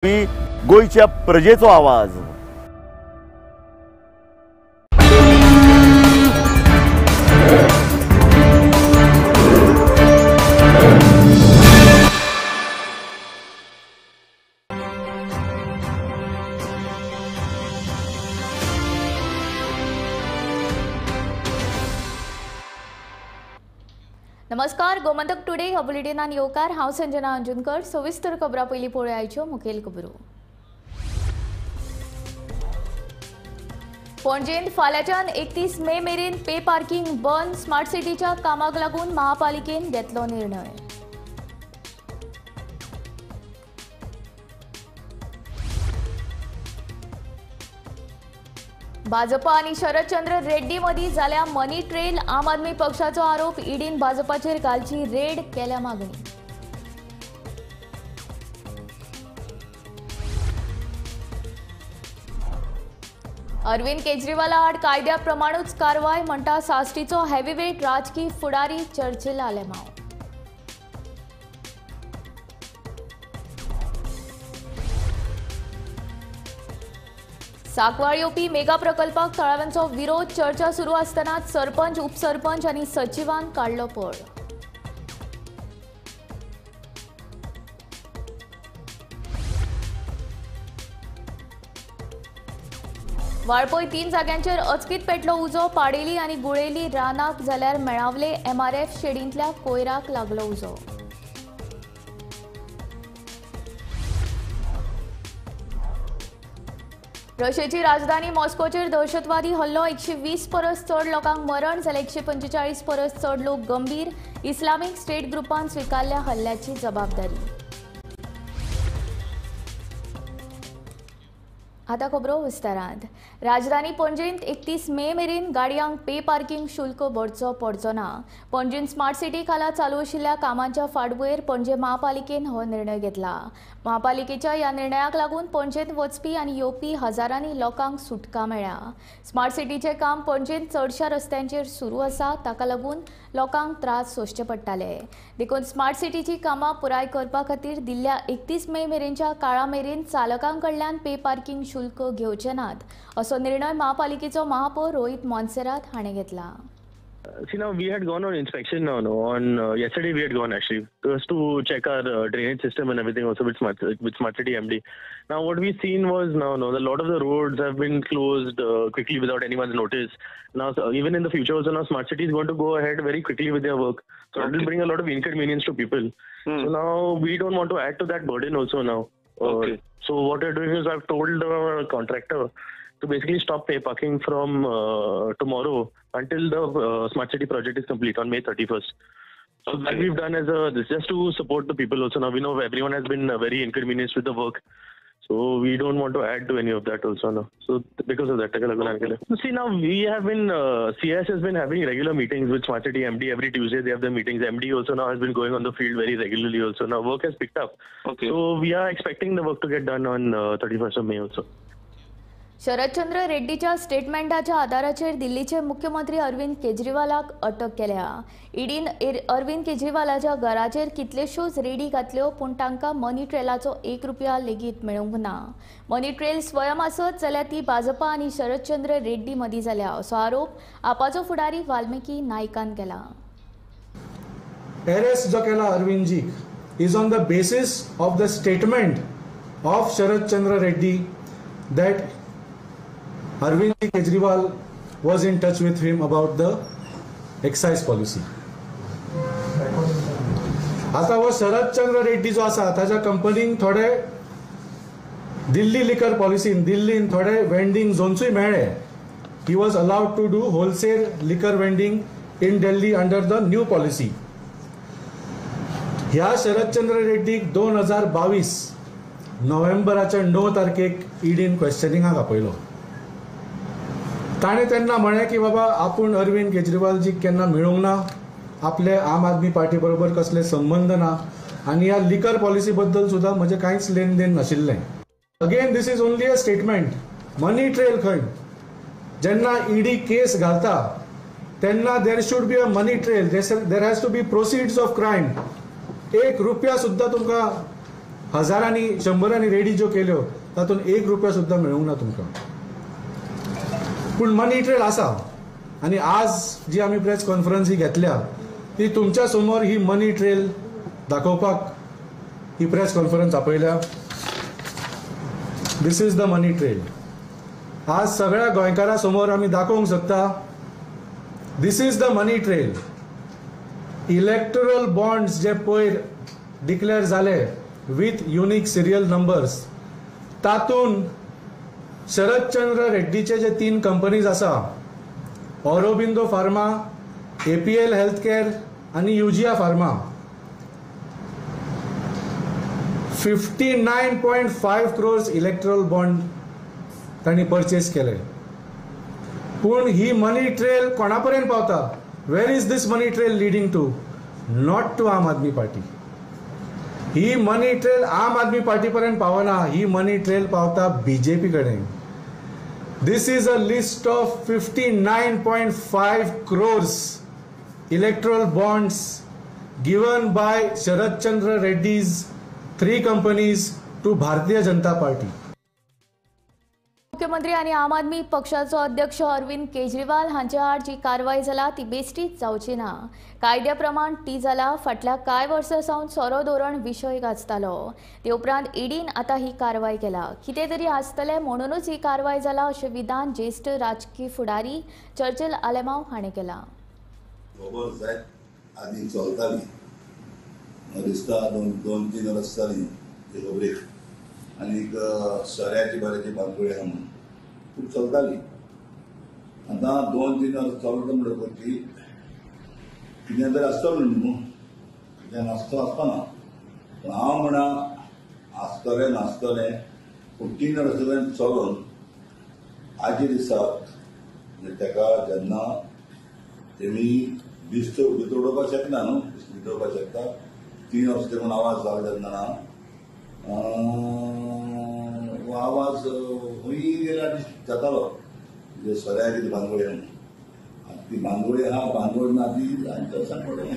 गोंयच्या प्रजेचो आवाज. नमस्कार, गोमंतक टुडे ह्या बुलेटिनान येवकार. हांव संजना अंजुनकर. सविस्तर खबरां पयलीं पळोवया मुखेल खबरो. पणजेंत फाल्यांच्यान 31 मे मेरेन पे पार्किंग बंद. स्मार्ट सिटीच्या कामाक लागून महापालिकेन घेतलो निर्णय. भाजपा आनी शरदचंद्र रेड्डी मदीं जाल्या मनी ट्रेल. आम आदमी पक्षाचो आरोप. ईडीन भाजपाचेर घालची रेड, केल्या मागणी. अरविंद केजरीवाला आड कायद्या प्रमाणूच कारवाय म्हणटा साश्टीचो हेवीवेट राजकी फुडारी चर्चिल आलेमाव. सांकवाळ येवपी मेगा प्रकल्पाक थळाव्यांचो विरोध. चर्चा सुरू आसतनाच सरपंच, उपसरपंच आनी सचिवान काडलो पळ. वाळपय 3 जाग्यांचेर अचकीत पेटलो उजो. पाडेली आनी गुळेली रानाक जाल्यार मेळावले एमआरएफ शेडींतल्या कोयराक लागलो उजो. रशियेची राजधानी मॉस्कोचेर दहशतवादी हल्लो. 120 परस चड लोकांक मरण जाल्यार 145 परस चड लोक गंभीर. इस्लामिक स्टेट ग्रुपान स्विकारल्या हल्ल्याची जबाबदारी. आतां खबरो विस्तारांत. राजधानी पणजेंत 31 मे मेरेन गाडयांक पे पार्किंग शुल्क भरचो पडचो ना. पणजेंत स्मार्ट सिटी खाला चालू आशिल्ल्या कामांच्या फाटभुंयेर पणजे महापालिकेन हो निर्णय घेतला. महापालिकेच्या ह्या निर्णयाक लागून पणजेंत वचपी आनी येवपी हजारांनी लोकांक सुटका मेळ्ळ्या. स्मार्ट सिटीचें काम पणजेंत चडश्या रस्त्यांचेर सुरू आसा, ताका लागून लोकांक त्रास सोंसचे पडटाले. देखून स्मार्ट सिटीची कामां पुराय करपा खातीर दिल्ल्या 31 मे मेरेनच्या काळा मेरेन चालकां कडल्यान पे पार्किंग शुल्क घेवचे नात, असो निर्णय महापालिकेचो महापौर रोहित मोन्सेरात हाणें घेतला. See, now we had gone on inspection now. No, on yesterday we had gone actually just to check our drainage system and everything also with Smart City MD. Now what we've seen was now no, a lot of the roads have been closed quickly without anyone's notice. Now so even in the future also now Smart City is going to go ahead very quickly with their work. So it will bring a lot of inconvenience to people. So now we don't want to add to that burden also now. Okay. So what we're doing is I've told our contractor to basically stop pay parking from tomorrow until the Smart City project is complete on May 31st. So that we've done as a this just to support the people also. Now we know everyone has been very inconvenienced with the work, so we don't want to add to any of that also now. So because of that, so see now we have been CS has been having regular meetings with Smart City MD every Tuesday. They have their meetings. MD also now has been going on the field very regularly also. Now work has picked up. Okay. So we are expecting the work to get done on 31st of May also. Sharadchandra रेड्डीच्या स्टेटमेंटाच्या आदाराचेर दिल्लीचे मुख्यमंत्री अरविंद केजरीवालाक अटक केल्या. ईडीन अरविंद केजरीवालाच्या घराचेर कितल्योश्योच ready घातल्यो, पूण तांकां मनी ट्रेलाचो 1 रुपया लेगीत मेळूंक ना. मनी ट्रेल स्वयं आसत जाल्यार ती भाजपा आनी शरदचंद्र रेड्डी मदीं जाल्या, असो आरोप आपाचो फुडारी वाल्मिकी नायकान केला. अरेस्ट जो केला अरविंदजीक is on the basis of the statement of Sharadchandra Reddy that Arvind Kejriwal was in touch with him about the excise policy. आता हो शरदचंद्र रेड्डी जो आसा ताच्या कंपनीन थोडे दिल्ली लिकर पॉलिसीन दिल्लीन थोडे वेंडिंग झोन्सूय मेळ्ळे. He was allowed to do wholesale liquor vending in Delhi under the new policy. ह्या शरदचंद्र रेड्डीक 2022 नोव्हेंबराच्या 9 तारखेक ईडीन क्वेश्चनिंगाक आपयलो. ताणें तेन्ना म्हळें की बाबा आपूण अरविंद केजरीवालजीक केन्ना मेळूंक ना, आपले आम आदमी पार्टी बरोबर कसले संबंद ना आनी ह्या लिकर पॉलिसी बद्दल सुद्दां म्हजें कांयच लेन देन नाशिल्लें. Again this is only a statement. Money trail खंय जेन्ना ईडी केस घालता तेन्ना there should be a money trail, there has to be proceeds of crime. 1 रुपया सुद्दां तुमकां हजारांनी शंबरांनी रेडी ज्यो केल्यो तातूंत एक रुपया सुद्दां मेळूंक ना तुमकां. पूण मनी ट्रेल आसा आनी आज जी आमी प्रेस कॉन्फरन्स ही घेतल्या ती तुमच्या समोर ही मनी ट्रेल दाखोवपाक ही प्रेस कॉन्फरन्स आपयल्या. This is the money trail. आज सगळ्या गोंयकारां समोर आमी दाखोवंक शकता. This is the money trail. Electoral bonds जे पयर डिक्लेअर जाले विथ युनीक सिरियल नंबर्स, तातूंत शरदचंद्र रेड्डीचे जे 3 कंपनीज आसा, Aurobindo pharma, APL health care आनी Eugia pharma, 59.5 crores electoral bond तांणी परचेस केले. पूण ही मनी ट्रेल कोणा पर्यंत पावता? Where is this money trail leading to? Not to Aam Aadmi Party. He money trail Aam Aadmi party पर्यंत पावना, ही money trail पावता बीजेपी कडेन. This is a list of 59.5 crores electoral bonds given by Sharad Chandra Reddy's 3 companies to Bharatiya Janata Party. मुख्यमंत्री आनी आम आदमी पक्षाचो अध्यक्ष अरविंद केजरीवाल हांचे आड जी कारवाय जाला ती बेश्टीच जावची ना. कायद्या प्रमाण ती जाला. फाटल्या कांय वर्सां सावन सोरो धोरण विशय गाजतालो. ते उपरांत ईडीन आतां ही कारवाय केला. कितें तरी आसतलें म्हणूनच ही कारवाय जाला अशें विधान ज्येश्ठ राजकी फुडारी चर्चिल आलेमाव हाणें केलां. खबर जायत आदी चलताली, दिसता दोन तीन रस्ताली ते खबरेक आनीक सोऱ्याची बऱ्याची बांदोळी आहा म्हणून खूब चलताली. आतां 2-3 वर्सां चलता म्हणटकच ती कितें तरी आसतलो न्हू, कितें नासतो आसपाना. पूण हांव म्हणा आसतलें नासतलें, पूण 3 वर्सां चलोन आयच्या दिसाक ताका जेन्ना तेमी दिस्त भितर उडोवपाक शकना न्हू, भितर उडोवपाक शकता. 3 वर्सां तेकून आवाज जालो तेन्ना ना आवाज खंय गेल्यार जातालो म्हणजे सोऱ्याची ती बांदोळी म्हणून. आतां ती बांदोळी आहा, बांदोळी ना ती आनी सांगपडलें.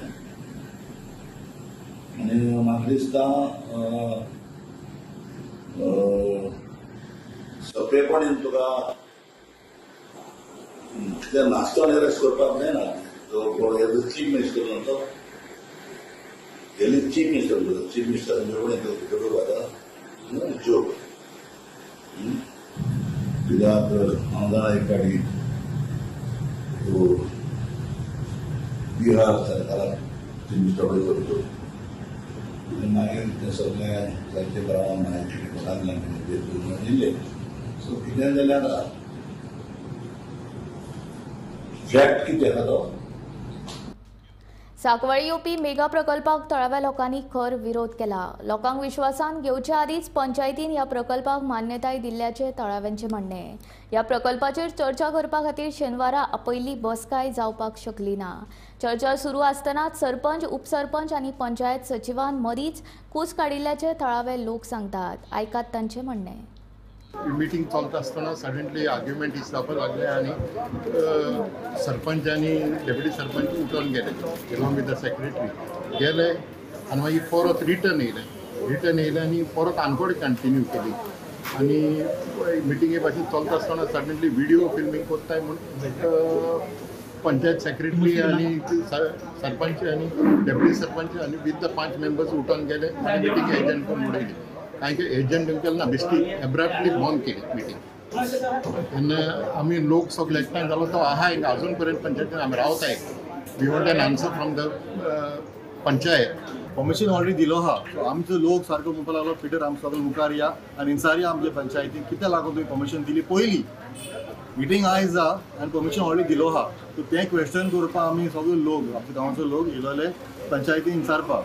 आनी म्हाका दिसता सोंपेपणी तुका कितें नाश्तो अरेस्ट करपाक जायना. तो चीफ मिनिस्टर म्हणतो, गेली चीफ मिनिस्टर, चीफ मिनिस्टर म्हणजे जोक. कित्याक हांव जाणा एक फावटी बिहार सरकाराक चीफ मिनिस्टर करतो, मागीर तें सगळें जायते प्रमाण मागीर सांगलें दिल्लें. सो कितें जाल्यार फॅक्ट कितें आसा तो. साकवाळी येवपी मेगा प्रकल्पाक थळाव्या लोकांनी खर विरोध केला. लोकांक विश्वासान घेवच्या आदींच पंचायतीन ह्या प्रकल्पाक मान्यताय दिल्ल्याचें थळाव्यांचें म्हणणें. ह्या प्रकल्पाचेर चर्चा करपा खातीर शेनवारा आपयल्ली बसकाय जावपाक शकली ना. चर्चा सुरू आसतनाच सरपंच, उपसरपंच आनी पंचायत सचिवान मदींच कूस काडिल्ल्याचें थळावे लोक सांगतात. आयकात तांचें म्हणणें. मिटींग चलता आसतना सडनली आर्ग्युमेंट जावपाक लागले आनी सरपंच आनी डेप्युटी सरपंच उठून गेले एलॉंग विथ the secretary गेले आनी मागीर परत रिटर्न येयले. रिटर्न येयले आनी परत आनकोड कंटिन्यू केली आनी मिटिंगे भाशेन चलता आसतना सडनली व्हिडियो फिल्मींग कोत्ताय म्हूण पंचायत सेक्रेटरी आनी सरपंच आनी डेप्युटी सरपंच आनी विथ the 5 members उठून गेले आनी मिटींग एजंट करून उडयली. कांय एजंट केलं ना, बेश्टी एब्रप्टली बंद केली मिटींग. तेन्ना आमी लोक सगळे एकठांय जालो तो आहा अजून पर्यंत पंचायतीन आमी रावताय. We want an answer from the panchayat. Permission already दिलो आहा. सो आमचो लोक सारको म्हणपाक लागलो पिटर आम सगळे मुखार या आनी इन्सारया आमच्या पंचायतीन कित्याक लागून तुवें परमिशन दिली. पयली मिटींग आयज आहा आनी परमिशन ऑलरेडी दिलो आहा. सो तें क्वेश्चन करपाक आमी सगळे लोक आमच्या गांवचो लोक येयलोले पंचायतीन इन्सारपाक.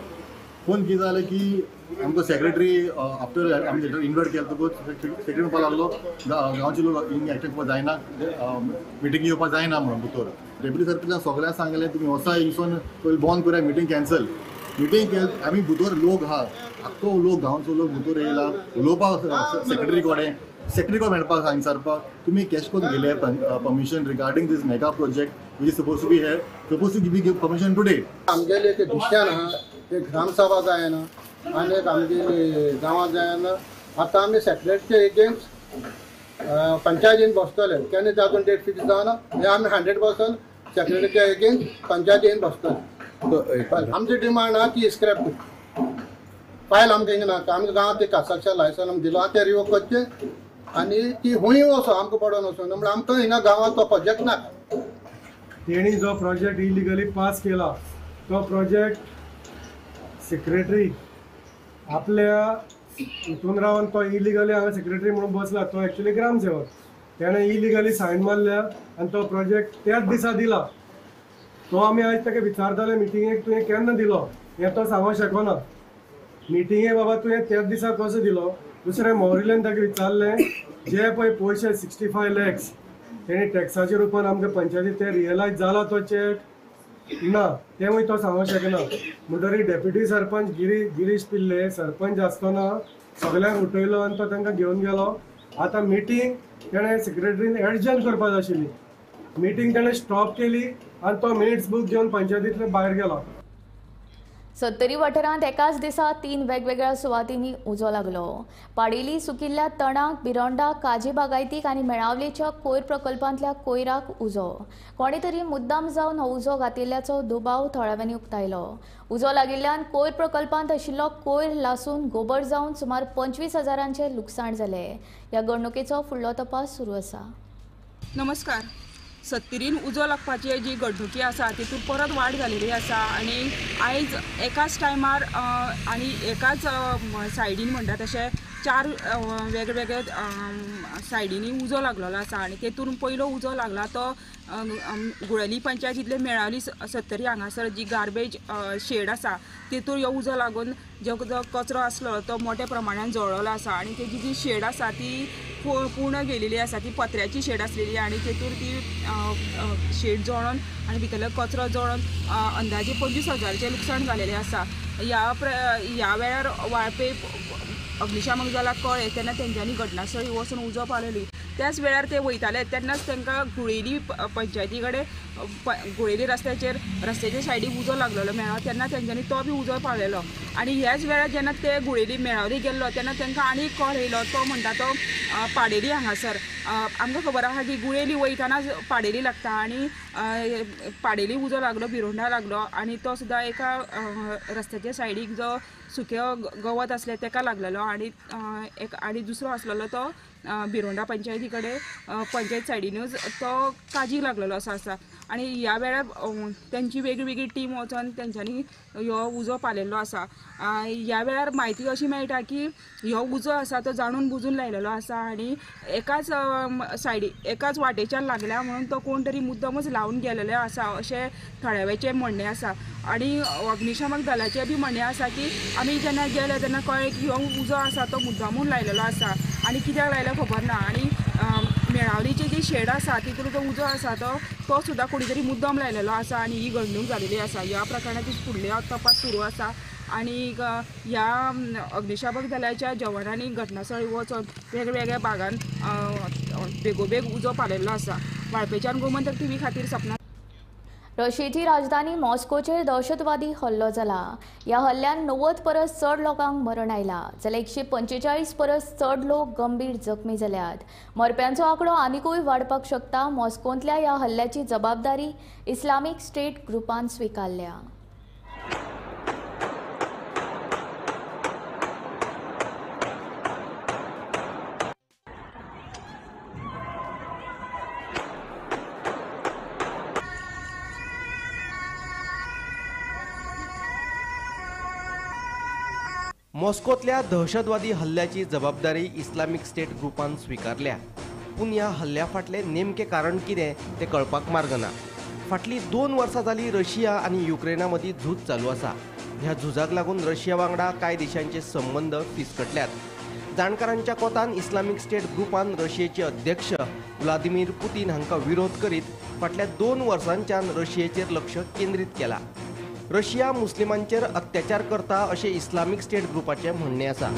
पूण कितें जालें की आमकां सेक्रेटरी आफ्टर आमी लेटर इन्वायट केलें तकूच सेक्रेटरी म्हणपाक लागलो गांवचे लोक एकठांय करपाक जायना, मिटींग येवपाक जायना म्हणून भितर. डेप्युटी सरपंचान सगळ्यांक सांगलें तुमी वचा हिंगसून पयलीं बंद करूया मिटींग कॅन्सल. मिटींग केली आमी भितर लोक आहा, आख्खो लोक गांवचो लोक भितर येयला उलोवपाक सेक्रेटरी कडेन, सेक्रेटरी कडेन मेळपाक विचारपाक तुमी कॅश करून गेले permission regarding this mega project which is suppose to be here, suppose to give permission today. आमगेले ते डिसिजन आहा ते ग्रामसभा जायना, आनी एक आमगेली गांवांत जायना. आतां आमी सेक्रेटरीचे एगेन्स्ट पंचायतीन बसतले, केन्ना ते अजून डेट फिक्स जावना, हे आमी 100% सेक्रेटरीच्या एगेन्स्ट पंचायतीन बसतले. आमची डिमांड आहा की स्क्रॅप फायल आमकां हिंगा नाका, आमकां गांवांत एक कासाक्षा लायसन आमी दिलो आहा तें रिवोक करचें आनी ती हुंय वचो आमकां पडोन वचून, म्हणल्यार आमकां हिंगा गांवांत तो प्रोजेक्ट नाका. तेणी जो प्रोजेक्ट इलिगली पास केला तो प्रोजेक्ट सेक्रेटरी आपल्या हितून रावन तो इलिगली हांगा सेक्रेटरी म्हणून बसला, तो एक्चुअली ग्रामसेवक, तेणें इलिगली सायन मारल्या आनी तो प्रोजेक्ट त्याच दिसा दिला. तो आमी आयज ताका विचारताले मिटिंगेक तुवें केन्ना दिलो हें तो सांगूंक शकना. मिटिंगे बाबा तुवें त्याच दिसा कसो दिलो. दुसरें मोरिल्यान ताका विचारलें जे पळय पयशे 65 लॅक्स तेणी टॅक्साच्या रुपान आमकां पंचायती ते रियलायज जाला तो चॅक ना तेंवूय तो सांगूंक शकना. म्हणटरी डेप्युटी सरपंच गिरीश पिल्ले सरपंच आसतना सगळ्यांक उठयलो आनी तो तांकां घेवन गेलो. आतां मिटींग तेणें सेक्रेटरीन एडजर्न करपाक जाय आशिल्ली, मिटींग तेणें स्टॉप केली आनी तो मिनिट्स बूक घेवन पंचायतींतले भायर गेलो. सत्तरी वाठारांत एकाच दिसा 3 वेगवेगळ्या सुवातींनी उजो लागलो. पाडेली सुकिल्ल्या तणाक, बिरोंडा, काजी बागायतीक आनी मेळावलेच्या कोयर प्रकल्पांतल्या कोयराक उजो. कोणे तरी मुद्दाम जावन हो उजो घातिल्ल्याचो दुबाव थळाव्यांनी उक्तायलो. उजो लागिल्ल्यान कोयर प्रकल्पांत आशिल्लो कोयर लासून गोबर जावन सुमार 25,000 लुकसाण जालें. ह्या घडणुकेचो फुडलो तपास सुरू आसा. नमस्कार. सत्तरीन उजो लागपाची जी घडणुकी आसा तितून परत वाड जालेली आसा आनी आयज एकाच टायमार आनी एकाच सायडीन म्हणटा तशें 4 वेगवेगळे सायडींनी उजो लागलेलो आसा आनी तेतून पयलो उजो लागला तो गुळेली पंचायतींतले मेळावली सत्तरी हांगासर जी गार्बेज शेड आसा तेतून हो उजो लागून जो कचरो आसलो तो मोठ्या प्रमाणान जळ्ळलो आसा आनी तेजी जी शेड आसा ती पूर्ण गेलेली आसा, ती पत्र्याची शेड आसलेली आनी तेतूर ती शेड जळोन आनी भितरलो कचरो जळोन अंदाजे 25,000 लुकसाण जालेलें आसा. ह्या वेळार वाळपे अग्निशामक दलाक कळ्ळें तेन्ना तेंच्यांनी घटनास्थळी वचून उजो पालयली. त्याच वेळार ते वयताले तेन्नाच तांकां गुळेली पंचायती कडेन गुळेली रस्त्याच्या सायडीक उजो लागलेलो मेळ्ळो तेन्ना तेंच्यांनी तो बी उजो पालयलो. आनी ह्याच वेळार जेन्ना ते गुळेली मेळावली गेल्लो तेन्ना तांकां आनी एक कॉल येयलो तो म्हणटा तो पाडेली हांगासर. आमकां खबर आसा की गुळेली वयतानाच पाडेली लागता आनी पाडेली उजो लागलो, बिरोंडा लागलो आनी तो सुद्दां एका रस्त्याच्या सायडीक जो सुकें गवत आसलें तेका लागलेलो आनी एक आनी दुसरो आसलेलो तो बिरोंडा पंचायती कडेन पंचायत सायडीनूच तो काजीक लागलेलो असो आसा. आनी ह्या वेळार तेंची वेगळी वेगळी टीम वचोन तेंच्यांनी ह्यो उजो पालयल्लो आसा. ह्या वेळार म्हायती अशी मेळटा की ह्यो उजो आसा तो जाणून बुजून लायलेलो आसा आनी एकाच सायडी एकाच वाटेच्यान लागल्या म्हणून तो कोण तरी मुद्दमच लावन गेलेलो आसा अशें थळाव्याचें म्हणणें आसा. आनी अग्निशामक दलाचें बी म्हणणें आसा की आमी जेन्ना गेले तेन्ना कळ्ळें की ह्यो उजो आसा तो मुद्दामून लायलेलो आसा आनी कित्याक लायलो खबर ना. आनी मेळावलीची जी शेड आसा तितून जो उजो आसा तो सुद्दां कोणी तरी मुद्दम लायलेलो आसा आनी ही घडणूक जालेली आसा. ह्या प्रकरणाची फुडले तपास सुरू आसा आनी ह्या अग्निशामक दलाच्या जवानांनी घटनास्थळी वचून वेगवेगळ्या भागान बेगोबेग उजो पालयल्लो आसा. वाळपेच्यान गोमंतक टीव्ही खातीर सपना. रशियेची राजधानी मॉस्कोचेर दहशतवादी हल्लो जाला. ह्या हल्ल्यान 90 परस चड लोकांक मरण आयला जाल्यार 145 परस चड लोक गंभीर जखमी जाल्यात. मरप्यांचो आंकडो आनिकूय वाडपाक शकता. मॉस्कोंतल्या ह्या हल्ल्याची जबाबदारी इस्लामिक स्टेट ग्रुपान स्विकारल्या. मॉस्कोतल्या दहशतवादी हल्ल्याची जबाबदारी इस्लामिक स्टेट ग्रुपान स्वीकारल्या. पूण ह्या हल्ल्या फाटलें नेमकें कारण कितें तें कळपाक मार्ग ना. फाटलीं 2 वर्सां जालीं रशिया आनी युक्रेना मदीं झूज चालू आसा. ह्या झुजाक लागून रशिया वांगडा कांय देशांचे संबंद फिसकटल्यात. जाणकारांच्या कोतान इस्लामिक स्टेट ग्रुपान रशियेचे अध्यक्ष व्लादिमीर पुतीन हांकां विरोध करीत फाटल्या 2 वर्सांच्यान रशियेचेर लक्ष केंद्रीत केलां. रशिया मुस्लिमांचेर अत्याचार करता अशें इस्लामिक स्टेट ग्रुपाचें म्हणणें आसा.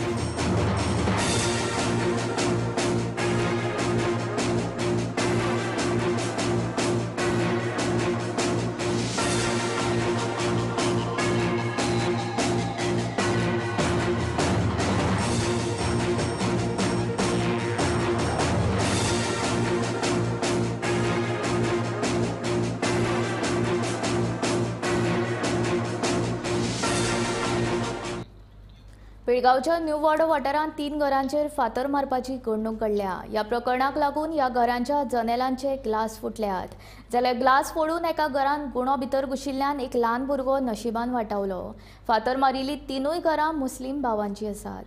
पिळगांवच्या न्यू वाडो वाठारांत 3 घरांचेर फातर मारपाची घडणूक घडल्या. ह्या प्रकरणाक लागून ह्या घरांच्या जनेलांचे ग्लास फुटल्यात, जाल्यार ग्लास फोडून एका घरांत गुणो भितर घुशिल्ल्यान एक ल्हान भुरगो नशिबान वाटावलो. फातर मारिल्ली 3 घरां मुस्लीम भावांची आसात.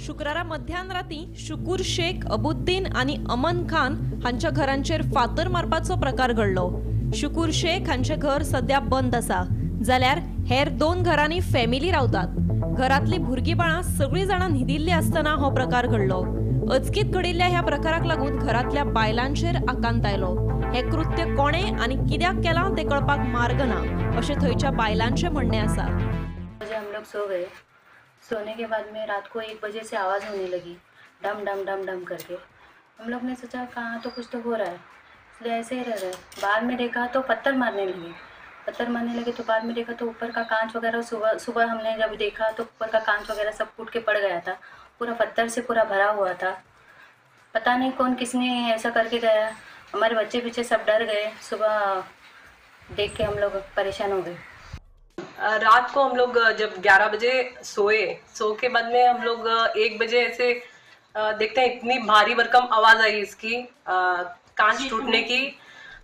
शुक्रारा मध्यान राती शुकूर शेख, अबुद्दीन आनी अमन खान हांच्या घरांचेर फातर मारपाचो प्रकार घडलो. शुकूर शेख हांचें घर सध्या बंद आसा, जाल्यार हेर 2 घरांनी फॅमिली रावतात. घरांतली भुरगीं बाळां सगळीं जाणां न्हिदिल्लीं आसतना हो प्रकार घडलो. अचकीत घडिल्ल्या ह्या प्रकाराक लागून घरांतल्या बायलांचेर आकांत आयलो. हें कृत्य कोणें आनी कित्याक केलां तें कळपाक मार्ग ना अशें थंयच्या बायलांचें म्हणणें आसा. हम लोग सो गए. सोने के बाद में रात को 1 बजे से आवाज़ होने लगी, डम डम डम डम करके. हम लोग ने सोचा कहाँ तो कुछ तो हो रहा है, इसलिए ऐसे ही रह रहे. बाद में देखा तो पत्थर मारने लगे. पत्थर मारने लगे तो बाद में देखा तो ऊपर का कांच वगैरह, सुबह सुबह हमने जब देखा तो ऊपर का कांच वगैरह सब फूट के पड़ गया था. पूरा पत्थर से पूरा भरा हुआ था. पता नहीं कौन किसने ऐसा करके गया. हमारे बच्चे पीछे सब डर गए. सुबह देख के हम लोग परेशान हो गए. रात को हम लोग जब 11 बजे सोए, सो के बाद में हम लोग 1 बजे ऐसे देखते हैं इतनी भारी भरकम आवाज़ आई इसकी, कांच टूटने की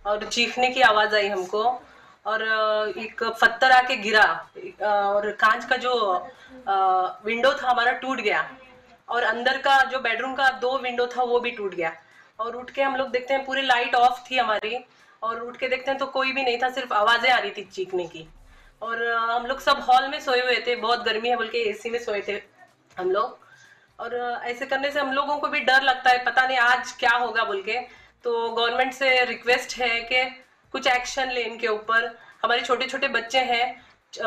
और चीखने की आवाज़ आई हमको. और एक पत्थर आके गिरा और कांच का जो विंडो था हमारा टूट गया और अंदर का जो बेडरूम का 2 विंडो था वो भी टूट गया. और उठ के हम लोग देखते हैं पूरी लाइट ऑफ थी हमारी, और उठ के देखते हैं तो कोई भी नहीं था, सिर्फ आवाज़ें आ रही थी चीखने की. और हम लोग सब हॉल में सोए हुए थे, बहुत गर्मी है बोल के एसी में सोए थे हम लोग. और ऐसे करने से हम लोगों को भी डर लगता है, पता नहीं आज क्या होगा बोल के. तो गवर्नमेंट से रिक्वेस्ट है कि कुछ एक्शन ले इनके ऊपर. हमारे छोटे छोटे बच्चे हैं,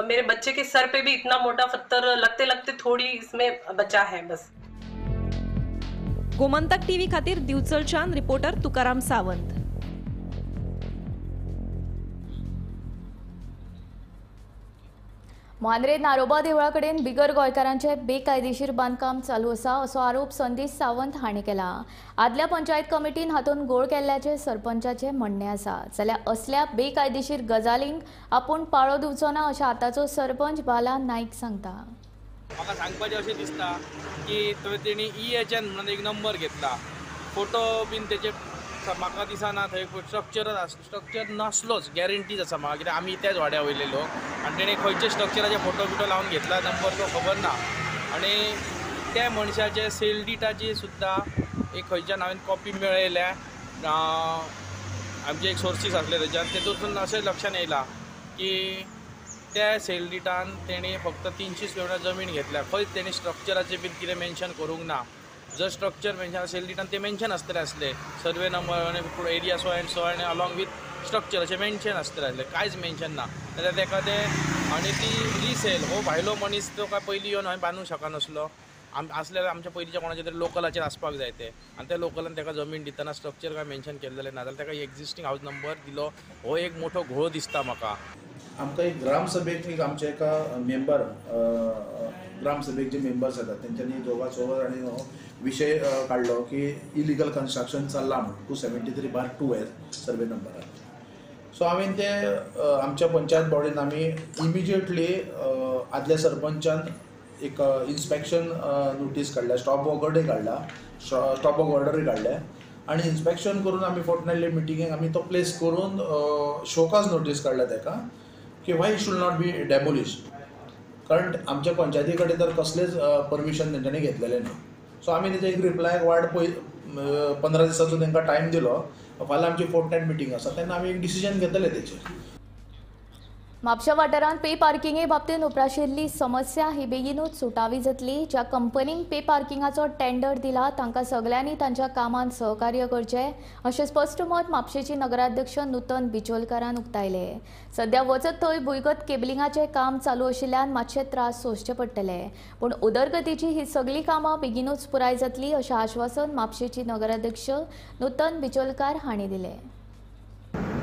मेरे बच्चे के सर पे भी इतना मोटा पत्थर लगते लगते थोड़ी इसमें बचा है बस. गोमंतक टीव्ही खातीर दिवचलच्यान रिपोर्टर तुकाराम सावंत. मांद्रे नारोबा देवळा कडेन बिगर गोंयकारांचें बेकायदेशीर बांदकाम चालू आसा असो आरोप संदेश सावंत हांणी केला. आदल्या पंचायत कमिटीन हातूंत गोळ केल्ल्याचें सरपंचाचें म्हणणें आसा. जाल्यार असल्या बेकायदेशीर गजालींक आपूण पाळो दिवचो ना अशें आतांचो सरपंच बाला नायक सांगता. म्हाका सांगपाचें अशें दिसता की तेणी EHN म्हणून एक नंबर घेतला, फोटो बीन तेचे म्हाका दिसना थंय स्ट्रक्चर नासलोच, गॅरंटीज आसा म्हाका, कित्याक आमी त्याच वाड्या वयले लोक आनी तेणें खंयचे स्ट्रक्चराचे फोटो बिटो लावन घेतला नंबर तो खबर ना. आनी त्या मनशाचे सेल डिटाची सुद्दां एक खंयच्यान हांवें कॉपी मेळयल्या, आमचे एक सोर्सीस आसले तेच्यान, तेतूंतसून अशें लक्षांत येयलां की त्या सेल डिटान तेणें फक्त 300 स्क्वेअर जमीन घेतल्या, खंयच तेणें स्ट्रक्चराचें बीन कितें मेन्शन करूंक ना. जर स्ट्रक्चर मेन्शन सेल डिटान ते मेन्शन आसतलें आसलें, सर्वे नंबर आनी area so and so आनी अलॉंग विथ स्ट्रक्चर अशें मेन्शन आसतलें आसलें, कांयच मेन्शन ना. जाल्यार तेका तें आनी ती रिसेल हो भायलो मनीस तो काय पयलीं येवन हांवें बांदूंक शकनासलो, आसल्यार आमच्या पयलींच्या कोणाच्या तरी लोकलाचेर आसपाक जाय तें, आनी त्या लोकलान तेका जमीन दितना स्ट्रक्चर काय मेन्शन केल्लें ना, जाल्यार तेका एग्जिस्टींग हावज नंबर दिलो. हो एक मोठो घोळ दिसता म्हाका. आमकां एक ग्रामसभेक एक आमचे एका मेंबर ग्रामसभेक जे मेंबर्स येतात तेंच्यांनी दोगा चौगां जाणांनी हो विशय काडलो की इलिगल कन्स्ट्रक्शन चल्लां म्हूण 273/2 सर्वे नंबरार. सो हांवें ते आमच्या पंचायत बॉडीन आमी इमिजिएटली आदल्या सरपंचान एक इन्स्पेक्शन नोटीस काडल्या, स्टॉप वर्क ऑर्डरय काडला, स्टॉप वर्क ऑर्डरूय काडल्या आनी इन्स्पेक्शन करून आमी फोर्टनायटली मिटिंगेक आमी तो प्लेस करून शोकॉज नोटीस काडल्या तेका की why should not be demolish, कारण आमच्या पंचायती कडेन तर कसलेच परमिशन तेंच्यांनी घेतलेलें ना. सो आमी तेजे एक रिप्लाय वाट पळय 15 दिसाचो तेंकां टायम दिलो. फाल्यां आमची फोर्टनायट मिटींग आसा तेन्ना आमी एक डिसिजन घेतले तेचेर. म्हापशा वाठारांत पे पार्किंगे बाबतींत उप्राशिल्ली समस्या ही बेगीनूच सुटावी जातली. ज्या कंपनींक पे पार्किंगाचो टेंडर दिला तांकां सगल्यांनी तांच्या कामांत सहकार्य करचें अशें स्पश्ट मत म्हापशेची नगराध्यक्ष नूतन बिचोलकारान उक्तायलें. सध्या वचत थंय भुंयगत केबलिंगाचें काम चालू आशिल्ल्यान मातशे त्रास सोंसचे पडटले, पूण उदरगतीची ही सगळीं कामां बेगीनूच पुराय जातली अशें आश्वासन म्हापशेची नगराध्यक्ष नूतन बिचोलकार हांणी दिलें.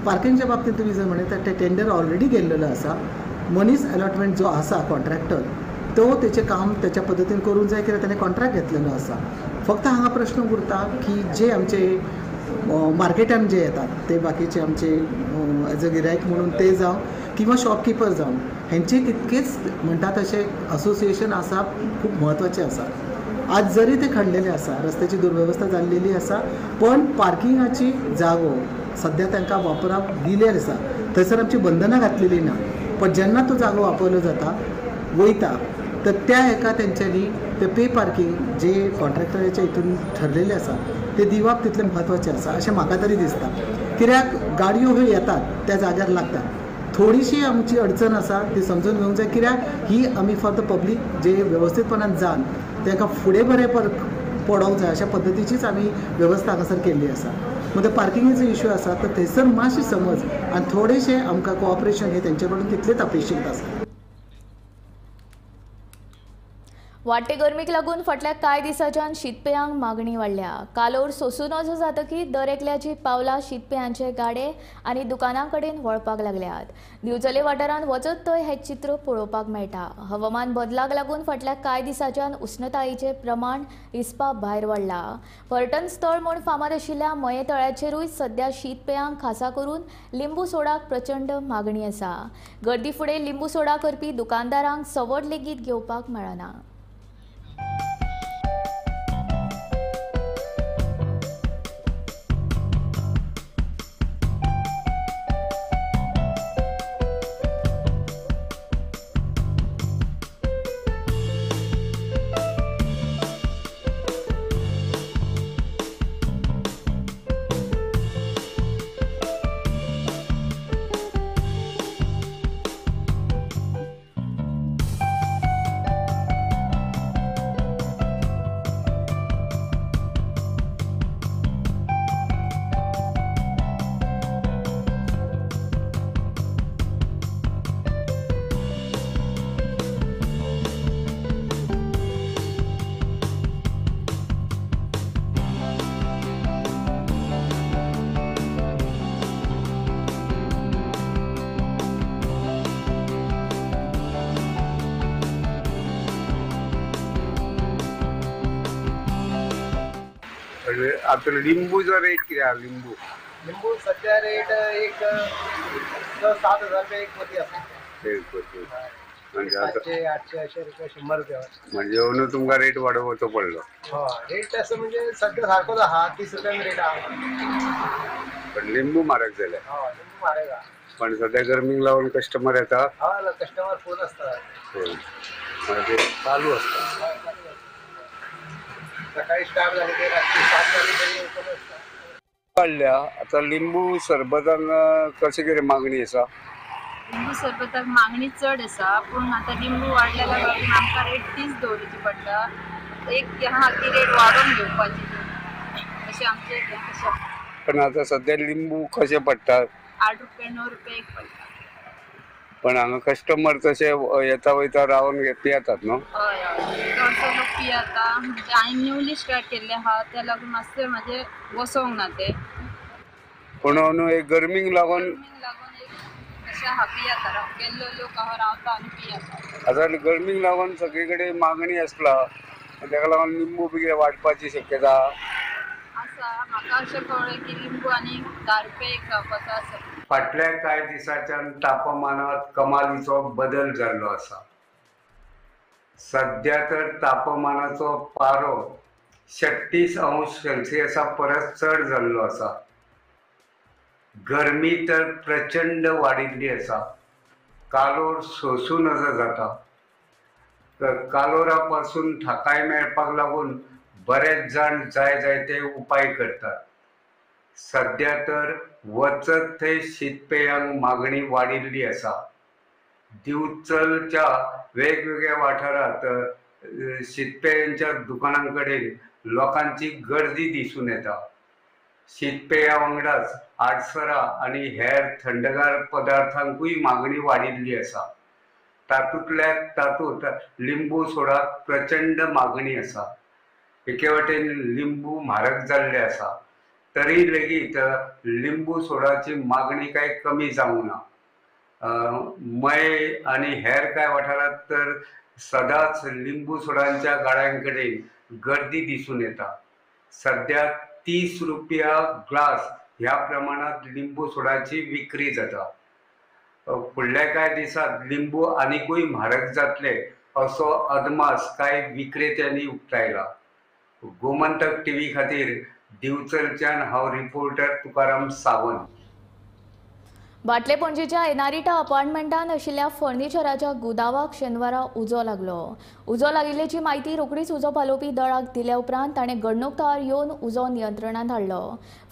पार्किंगच्या बाबतीत तुमी जर म्हणत ते टेंडर ऑलरेडी गेल्लेलो आसा, मनीस अलॉटमेंट जो आसा कॉन्ट्रॅक्टर तो तेचें काम तेच्या पद्दतीन करूंक जाय कित्याक ताणें कॉन्ट्रॅक्ट घेतलेलो आसा. फक्त हांगा प्रश्न उरता की जे आमचे मार्केटान जे येतात ते बाकीचे आमचे एज अ गिरायक म्हणून ते जावं किंवा शॉपकिपर जावं हेंचे तितकेच म्हणटा तशें असोसिएशन आसा खूब म्हत्वाचें आसा. आज जरी ते खणलेले आसा, रस्त्याची दुर्वेवस्था जाल्लेली आसा, पण पार्किंगाची जागो सद्या तांकां वापराक दिलेली आसा. थंयसर आमची बंधनां घातलेली ना, पण जेन्ना तो जागो वापरलो जाता वयता तर त्या हेका तेंच्यांनी ते पे पार्किंग जे कॉन्ट्रॅक्टराच्या हितून ठरलेले आसा ते दिवप तितलें म्हत्वाचें आसा अशें म्हाका तरी दिसता. कित्याक गाडयो ह्यो येतात त्या जाग्यार लागतात, थोडीशी आमची अडचण आसा ती समजून घेवंक जाय. कित्याक ही आमी फॉर the public जे वेवस्थीतपणान जावन तांकां फुडें बरें पडोंक जाय अशा पद्दतीचीच आमी वेवस्था हांगासर केल्ली आसा. मग पार्किंगेचो इश्यू आसा तर थंयसर मातशी समज आनी थोडेशें आमकां कोऑपरेशन हें तेंचे कडून तितलेंच अपेक्षीत आसा. वाडटे गरमीक लागून फाटल्या कांय दिसांच्यान शीतपेयांक मागणी वाडल्या. कालोर सोसूं नजो जातकीर दर एकल्याची पावलां शीतपेयांचे गाडे आनी दुकानां कडेन वळपाक लागल्यात. दिवचले वाठारांत वचत थंय हें चित्र पळोवपाक मेळटा. हवामान बदलाक लागून फाटल्या कांय दिसांच्यान उश्णतायेचें प्रमाण हिसपा भायर वाडलां. पर्यटन स्थळ म्हूण फामाद आशिल्ल्या मये तळ्याचेरूय सध्या शीतपेयांक खासा करून लिंबू सोडाक प्रचंड मागणी आसा. गर्दी फुडें लिंबू सोडा करपी दुकानदारांक सवड लेगीत घेवपाक मेळना. आता लिंबूचा रेट किती आहे? लिंबू लिंबू सध्या रेट एक 6-7 हजार रुपये एक पोती आसा. एक पोती म्हणजे 700-800 अशे रुपये 100 रुपया म्हणजे तुमकां रेट वाडोवचो पडलो. हय, रेट असं म्हणजे सध्या सारकोच आहा, 30 रुपयांनी रेट आहा. पण लिंबू म्हारग जाले. हय, लिंबू म्हारग आहा. पण सध्या गरमीक लागून कस्टमर येता. हय, कस्टमर फूल आसता, म्हणजे चालू आसता. सकाळी स्टार्ट झाले ते रात्री 7 वाजे तरी ओपन आसता. वाडल्या आता लिंबू सरबतान कशें कितें मागणी आसा? लिंबू सरबताक मागणी चड आसा, पूण आतां लिंबू वाडल्या लागून आमकां रेट तीच दवरची पडटा. एक आहा की रेट वाडोवन घेवपाची अशें आमचें आसा. पण आतां सद्या लिंबू कशें पडटा? 8 रुपया 9 रुपया एक पडटा. पण हांगा कस्टमर तशे येता वयता रावन पियेतात न्हू? हय हय, चडसो लोक पियेता. म्हणजे हांवें न्यूली स्टार्ट केल्ले आहा त्या लागून मातशें म्हाजें वसोंक ना तें. पूण न्हू एक गरमीक लागून एक अशें आहा पियेता, गेल्लो लोक आहा रावता आनी पियेता. आतां गरमीक लागून सगळे कडेन मागणी आसला, ताका लागून लिंबू बी कितें वाडपाची शक्यता आसा. म्हाका अशें कळ्ळें की लिंबू आनी 10 रुपया एक जावपाचो आसा. फाटल्या कांय दिसांच्यान तापमानात कमालीचो बदल जाल्लो आसा. सद्या तर तापमानाचो पारो 36 अंश सेल्सियसा परस चड जाल्लो आसा. गरमी तर प्रचंड वाडिल्ली आसा. कालोर सोसूं नजो जाता. कालोरा पासून थाकाय मेळपाक लागून बरेच जाण जाय जायते उपाय करतात. सद्या तर वचत थंय शीतपेयांक मागणी वाडिल्ली आसा. दिवचलच्या वेगवेगळ्या वाठारांत शीतपेयांच्या दुकानां कडेन लोकांची गर्दी दिसून येता. शीतपेया वांगडाच आडसरां आनी हेर थंडगार पदार्थांकूय मागणी वाडिल्ली आसा. तातूंतल्या तातूंत लिंबू सोडाक प्रचंड मागणी आसा. एके वटेन लिंबू म्हारग जाल्ले आसा तरी लेगीत लिंबू सोडाची मागणी कांय कमी जावंक ना. मये आनी हेर कांय वाठारांत तर सदांच लिंबू सोडांच्या गाड्यां कडेन गर्दी दिसून येता. सद्या 30 रुपया ग्लास ह्या प्रमाणांत लिंबू सोडाची विक्री जाता. फुडल्या कांय दिसांत लिंबू आनिकूय म्हारग जातले असो अदमास कांय विक्रेत्यांनी उक्तायला. गोमंतक टीव्ही खातीर दिवचलच्यान हांव रिपोर्टर तुकाराम सावंत. बाटले पणजेच्या एनारिटा अपार्टमेंटान आशिल्ल्या फर्निचराच्या गुदावाक शेनवारा उजो लागलो. उजो लागिल्ल्याची म्हायती रोखडीच उजो पालोवपी दळाक दिल्या उपरांत ताणें घडणूक थळार येवन उजो नियंत्रणांत हाडलो.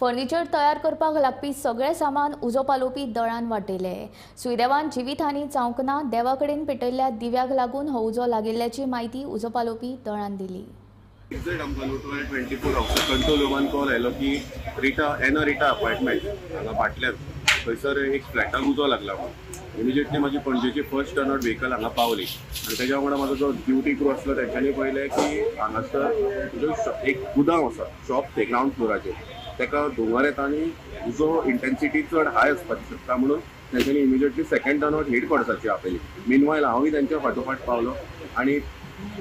फर्निचर तयार करपाक लागपी सगळें सामान उजो पालोवपी दळान वाटयलें. सुदैवान जिवीतहानी जावंक ना. देवा कडेन पेटयल्ल्या दिव्याक लागून हो उजो लागिल्ल्याची म्हायती उजो पालोवपी दळान दिली. एक्झॅक्ट आमकां न्हू 12:24 ऑफिसर कंट्रोल रुमान कॉल आयलो की रिटा एना रिटा अपार्टमेंट हांगा बाटल्यान थंयसर एक फ्लॅटाक उजो लागला म्हणून. इमिजिएटली म्हाजी पणजेची फर्स्ट टर्नआउट व्हेकल हांगा पावली आनी तेज्या वांगडा म्हाजो जो ड्युटी क्रू आसलो तेंच्यांनी पळयलें की हांगासर जो एक गुदांव आसा शॉप ते ग्रावंड फ्लोराचेर तेका धुंवर येता आनी उजो इंटेन्सिटी चड हाय आसपाक शकता म्हणून तेंच्यांनी इमिजिएटली सेकंड टर्नआउट हेड क्वॉर्टर्साची आपयली. मिनवायल हांवूय तेंच्या फाटोफाट पावलो आनी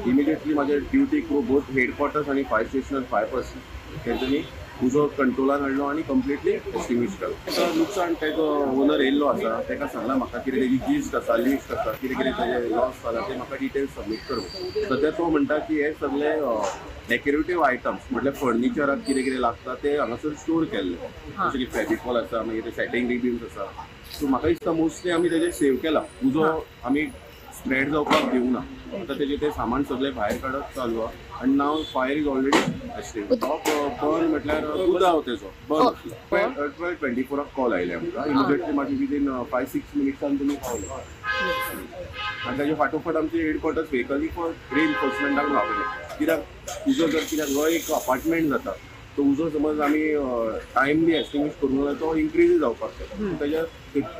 इमिजिएटली म्हाजे ड्युटी क्रू बोथ हेडक्वॉर्टर्स आनी फायर स्टेशनार फायर पर्सन तेंच्यांनी उजो कंट्रोलान हाडलो आनी कंप्लिटली एक्सटिंग्विश केलो. लुकसाण तेजो ओनर येयल्लो आसा तेका सांगलां म्हाका कितें तेजी जिस्ट आसा लिस्ट आसा कितें कितें तेजें लॉस जाला तें म्हाका डिटेल्स सबमीट कर. सद्या तो म्हणटा की हे सगळे डेकोरेटीव आयटम्स म्हटल्यार फर्निचराक कितें कितें लागता ते हांगासर स्टोर केल्ले, जशें की फेविकॉल आसा, मागीर ते सेटींग रिबीन्स आसा. सो म्हाका दिसता मोस्टली आमी तेजें सेव केलां, उजो आमी स्प्रेड जावपाक दिवंक ना. आतां तेजें तें सामान सगळें भायर काडप चालू आहा आनी now fire is already extinguished. Shop burn म्हटल्यार गुदांव तेजो बर्न आसलो. 12:24 कॉल आयले आमकां. इमिजिएटली मागीर विदीन 5-6 मिनिट्सान तुमी पावले आनी ताजे फाटोफाट आमचे हेडक्वॉर्टर्स व्हेकल फॉर रिइन्फोर्समेंटाक वापरले. कित्याक उजो जर कित्याक हो एक अपार्टमेंट जाता तो उजो समज आमी टायमली एक्सटिंग्विश करूंक जाल्यार तो इन्क्रीज जावपाक शकता. तेज्या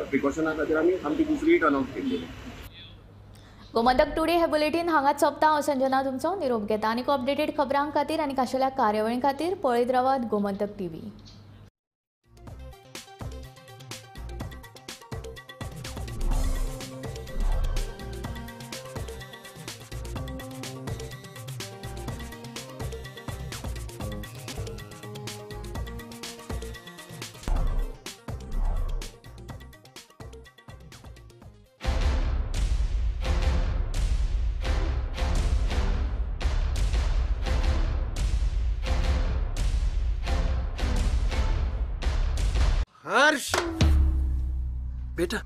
प्रिकॉशना खातीर आमी आमची दुसरी टर्नआउट केल्ली. गोमंतक टुडे हे बुलेटीन हांगाच सोंपता. हांव संजना तुमचो निरोप घेता. आनीक अपडेटेड खबरां खातीर आनी खाशेल्या कार्यावळी खातीर पळयत रावात गोमंतक टीव्ही. हर्ष बेटा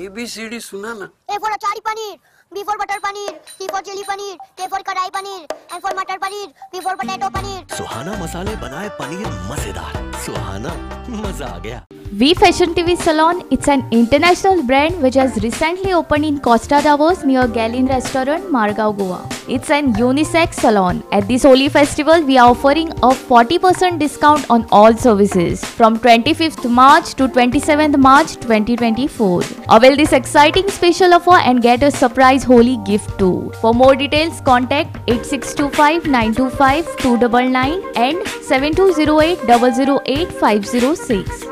ABCD सुना ना. A for achari paneer, B for butter paneer, C for chilli paneer, K for kadai paneer, M for matar paneer, P for potato paneer. Suhana मसाले बनाए पनीर मजेदार. सुहाना मजा आ Gaya. V Fashion TV Salon, it's an international brand which has recently opened in Costa Davos near Gallin Restaurant, Margao, Goa. It's an unisex salon. At this Holi festival, we are offering a 40% discount on all services from 25th March to 27th March 2024. Avail this exciting special offer and get a surprise Holi gift too. For more details, contact 8625 925 299 and 7208 008 506.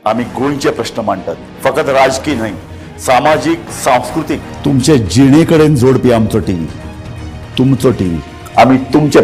आमी गोंयचे प्रश्न मांडटात, फकत राजकीय न्हय, सामाजीक, सांस्कृतीक, तुमचे जिणे कडेन जोडपी आमचो टीव्ही, तुमचो टीव्ही, आमी तुमचे.